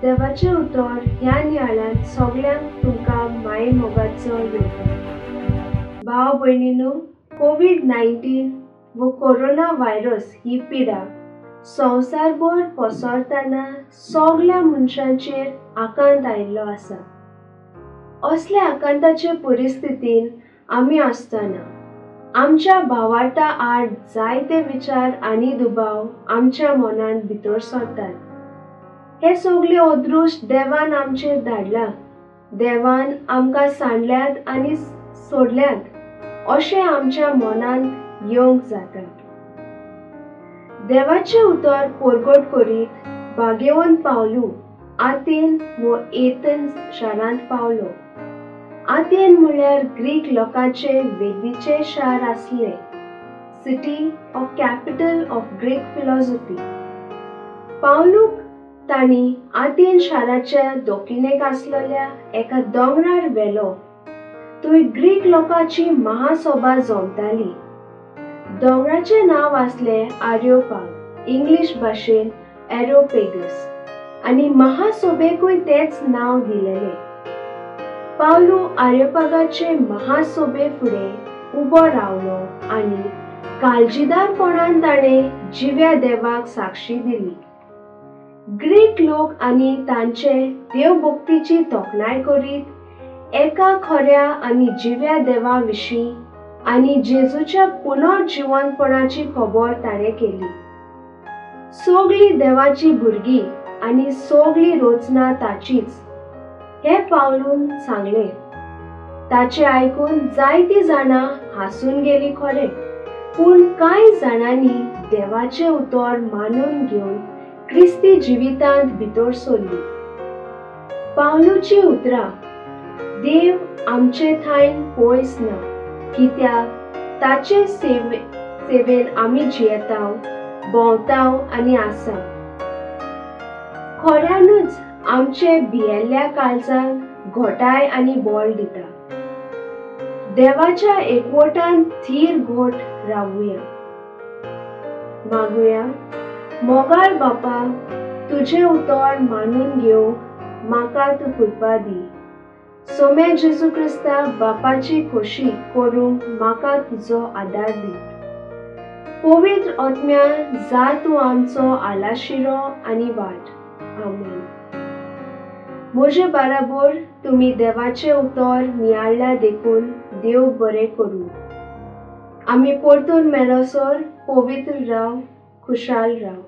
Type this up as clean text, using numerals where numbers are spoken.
देवाचें उतर ह्या नियाळांत सगल्यांक तुमकां माये मोगाचो येवकार. भाव भयणीनो, कोवीड-19 व कोरोना व्हायरस ही पिडा संवसारभर पसरतना सगल्या मनशांचेर आकांत आयिल्लो आसा. असल्या आकांताचे परिस्थितीन आमी आसतना आमच्या भावार्था आड जायते विचार आनी दुबाव आमच्या मनांत भितर सरतात. हे सगळे अदृश्ट देवान आमचेर धाडला, देवान आमकां सांडल्यात आनी सोडल्यात अशें आमच्या मनांत येवंक जाता. देवाचें उतर परगट करीत बागेवन पावलू आतेन वो एथेन्स शारांत पावलो. आतेन म्हळ्यार ग्रीक लोकांचे वेदीचें शार आसलें, city of capital of Greek philosophy. पावलूक तांणी आतेन शाराच्या दक्षिणेक आसलेल्या एका दोंगरार व्हेलो. थंय ग्रीक लोकांची महासभा जमताली. दोंगराचें नांव आसलें आरियोपाग, इंग्लीश भाशेन एरोपेगस, आनी महासभेकूय तेंच नांव दिलेलें. पावलू आरियोपागाचे महासभे फुडें उबो रावलो आनी काळजीदारपणान ताणें जिव्या देवाक साक्षी दिली. ग्रीक लोक आनी तांचे देवभक्तीची तोखणाय करीत एका खऱ्या आनी जिव्या देवा विशीं आनी जेजूच्या पुनर्जिवंतपणाची खबर ताणें केली. सगळीं देवाची भुरगीं आनी सगळी रचना ताचीच हें पावलून सांगलें. ताचें आयकून जायतीं जाणां हांसून गेलीं खरें, पूण कांय जाणांनी देवाचें उतर मानून घेवन क्रिस्ती जिवितांत भितर सरली. पावलूची उतरां, देव आमचे ठांयन पयस ना, कित्याक ताचे सेवेन आमी जियेताव, भोंवताव आनी आसा. खऱ्यानूच आमचे भियेल्ल्या काळजाक घोटाय आनी बळ दिता. देवाच्या एकवटान थीर घोट रावुया. मागुया. मोगाळ बापा, तुजें उतर मानून घेवंक म्हाका तूं कृपा दी. सोम्या जेजू क्रिस्ता बापाची खोशी करूंक म्हाका तुजो आदार दी. पवित्र आत्म्या जा तूं आमचो आलाशिरो आनी वाट. आमेन. म्हजे बाराबर तुमी देवाचें उतर नियाळ्ळा देखून देव बरें करूं. आमी परतून मेळसर पवित्र राव, खुशाल राव.